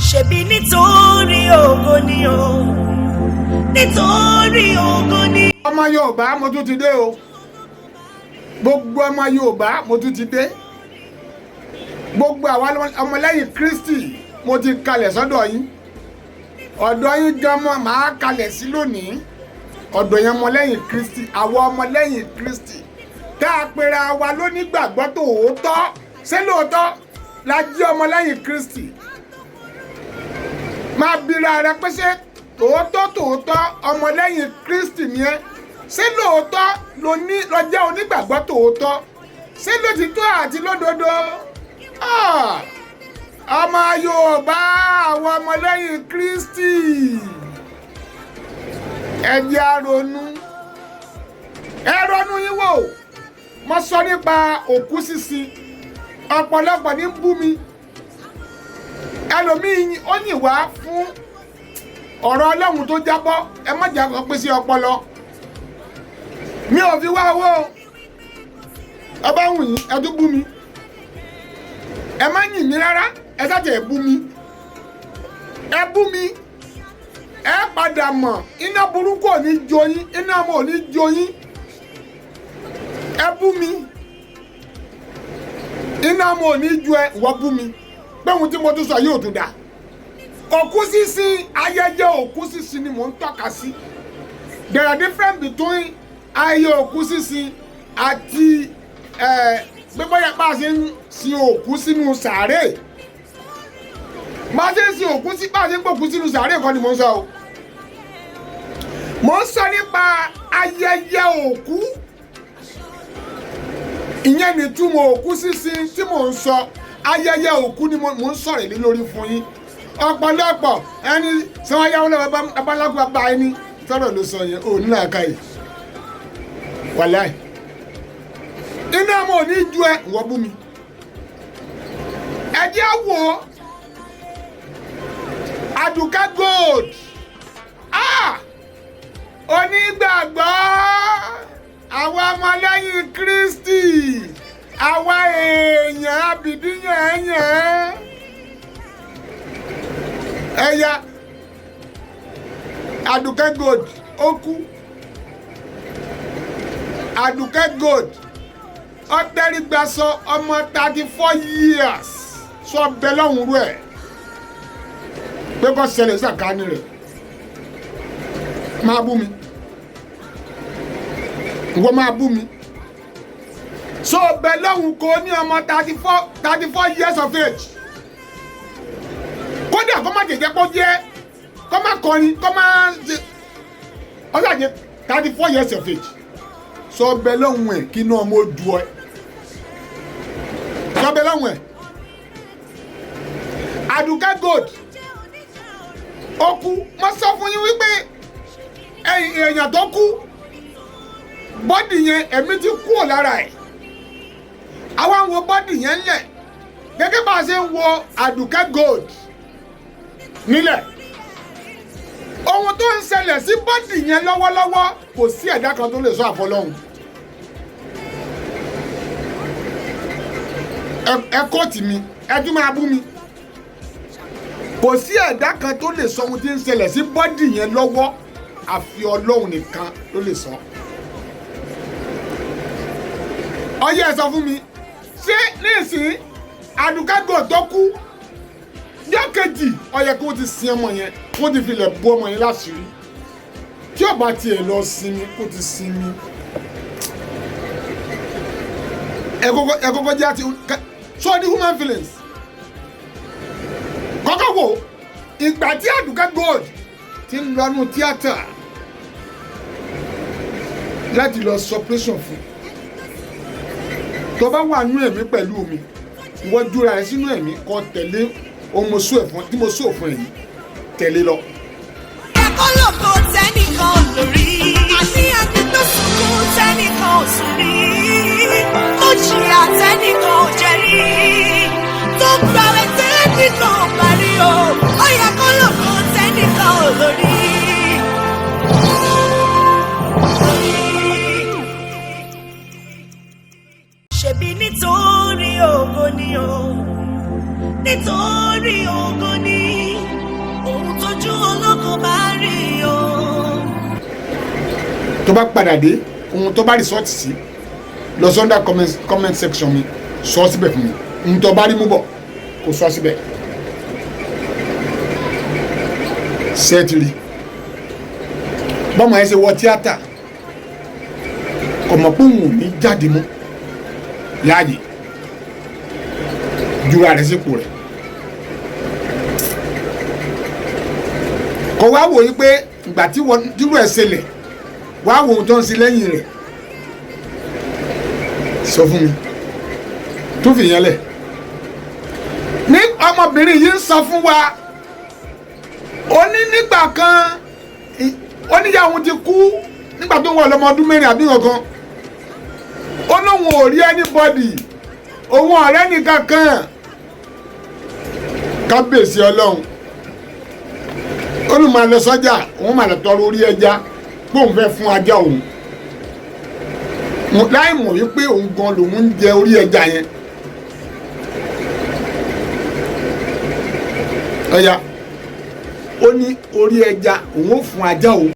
Ṣebí nítorí ògo ni o, nítorí ògo ni. Ọmọ Yorùbá, mo tún ti dé o. Gbogbo ọmọ Yorùbá, mo tún ti dé. Gbogbo àwa ọmọlẹ́yìn Kristi, mo ti kalẹ̀ sọ́dọ̀ yín. Ọ̀dọ̀ yín gan mọ́ màá kalẹ̀ sí lónìí. Ọ̀dọ̀ yẹn, ọmọlẹ́yìn Kristi, àwọn ọmọlẹ́yìn Kristi tá a pera wa lónígbàgbọ́ tòótọ́, ṣé lóòótọ́ la jẹ́ ọmọlẹ́yìn Kristi? Máa bira rẹ pé, ṣé tòótọ́ tòótọ́ ọmọlẹ́yìn Kristi ni ẹ́? Ṣé lóòótọ́ ló ní lọ jẹ́ onígbàgbọ́ tòótọ́? Ṣé lótìtọ́ àti lódodo? Ah! Ọmọ Yorùbá, àwọn ọmọlẹ́yìn Kristi, ẹ jẹ́ á ronú, ẹ ronú yín wò. Mo sọ nípa òkú sísin, ọ̀pọ̀lọpọ̀ ní bú mi. Ẹlòmíín ó yìn wá fún ọ̀rọ̀ Ọlọ́run tó jábọ́. Ẹ má jà kọ́ pé sí ọpọlọ mi ò fi wá owó. Ọba wù yín, ẹ tún bú mi. Ẹ má yìn mí rárá, ẹ sáà ẹ bú mi, ẹ bú mi. Ẹ padà mọ̀, iná burúkú ò ní jó yín, iná ọmọ ò ní jó yín. Ẹ bú mi, iná ọmọ ò ní jó ẹ. Ìwọ bú mi pé ohun tí mo tún sọ yóò tún dà. Òkú sísin, ayẹyẹ òkú sísin ni mò ń tọ́ka sí. There are difference between ayẹyẹ òkú sísin àti pé bóyá bá a ṣe ń sin òkú sínú sàárè. Bá a ṣe ń sin òkú sí, bá a ṣe ń gbòkú sínú sàárè kọ́ ni mò ń sọ o. Mò ń sọ nípa ayẹyẹ òkú. Ìyẹn nìtumọ̀ òkú sísin tí mò ń sọ. Ayẹyẹ òkú ni mò ń sọ̀rọ̀ lé lórí fún yín. Ọ̀pọ̀lọpọ̀ ẹni tí wọ́n yáwó lọ́wọ́ babaláwo bá ẹni sọ̀rọ̀ ló sọ yẹn ò ní làákàyè. Wàláì, iná ọmọ ò ní ju ẹ. Ìwọ bú mi, ẹ jẹ́ wò ó. Àdùkẹ́ Gold, ah, onígbàgbọ́, àwọn ọmọlẹ́yìn Kristi, àwa èèyàn abìdíyàn ẹ̀yà. Àdùkẹ́ Gold ó kú. Àdùkẹ́ Gold ọ̀tẹ́rígbàsọ, ọmọ 34 years, sọ bẹ́ẹ̀ lọ́hùn rú ẹ̀ pé kó ṣẹlẹ̀ sàkáání rẹ̀. Máa bú mi, ìwọ máa bú mi. So bẹ́ẹ̀ lọ́hùn kò ní ọmọ 34 years of age. Kódà kó má jẹjẹ kó jẹ́ kó má kọrin, kó má ṣe ọ̀sàjẹ́ 34 years of age. Sọ bẹ́ẹ̀ lọ́hùn ẹ̀ kí inú ọmọ du ẹ. Sọ bẹ́ẹ̀ lọ́hùn ẹ̀. Àdùkẹ́ Gold ó kú. Mo sọ fún yín wípé èèyàn tó kú, body yẹn, ẹ̀mí ti kúrò lára ẹ̀. Àwa ń wo body yẹn ńlẹ̀ gẹ́gẹ́ bá a ṣe ń wo Àdùkẹ́ Gold nílẹ̀. Ohun tó ń ṣẹlẹ̀ sí body yẹn lọ́wọ́lọ́wọ́, kò sí ẹ̀dá kan tó lè sọ àfọlọ́hun. Ẹ kóòtù mi, ẹ tún máa bú mi. Kò sí ẹ̀dá kan tó lè sọ ohun tí ń ṣẹlẹ̀ sí body yẹn lọ́wọ́, àfi Ọlọ́run nìkan ló lè sọ. Ọyẹ, ẹ sọ fún mi, ṣé nísìnyí Àdùkẹ́ Gold tó kú jọ́ kejì, ó yẹ kó ti sin ọmọ yẹn, kó ti filẹ̀ bu ọmọ yẹn láṣìírí? Tí ó bá tiẹ̀ lọ sinmi, kó ti sinmi. Ẹ kọ́kọ́ jẹ́ àti sọ ní human feelings. Kọ́kọ́ wo ìgbà tí Àdùkẹ́ Gold ti ń lọ́nu tíátà láti lọ suppression fún. Tó bá wà nú ẹ̀mí pẹ̀lú mi, ìwọ júra rẹ sínú ẹ̀mí, kó tẹ̀lé ohun mo sún ẹ̀fọn tí mo sún òfin yìí, tẹ̀lé lọ. Ẹ̀kọ́ lóko tẹ́nìkan ò lórí. Àní ẹni tó sunkún tẹ́nìkan ò sùn rí. Tó jìyà tẹ́nìkan ò jẹ rí. Tó gbàwẹ̀ tẹ́nìkan ò parí o. Ó yẹ kó lóko tẹ́nìkan ò lórí. Ṣebí nítorí ògo ni o, nítorí ògo ni. Tó bá padà dé, ohun tó bá resort sí, lọ sí under comment section mi, sọ síbẹ̀ fún mi. Ohun tó bá rí mú bọ̀, kó sọ síbẹ̀. Sẹ́ẹ̀tìrì bọ́mọ ẹ ṣe wọ tíátà, kò mọ̀ pé òun ò ní jáde mọ́ láàyè jura rẹ̀ sípò rẹ̀. Kò wá wò yí pé ìgbà tí wọ́n dúró ẹ̀ ṣẹlẹ̀, wá wo ohun tó ń ṣe lẹ́yìn rẹ̀. Sọ fún mi tó fi yẹn lẹ̀ ní ọmọbìnrin yìí ń sọ fún wa. Ó ní nígbà kan, ó níyà òun ti kú nígbà tó ń wà lọ́mọ ọdún 4 àbí kankan. Ó lóun ò rí anybody, òun ọ̀rẹ́ nìkan kan. Kábíyèsí Ọlọ́run. Ó lóun máa lọ sọ́jà, òun máa lọ tọrọ orí ẹja pé òun fẹ́ fún ajá òun, láì mọ̀ wípé òun gan lòun ń jẹ orí ẹja yẹn. Ọ̀ya, ó ní orí ẹja òun ó fún ajá òun.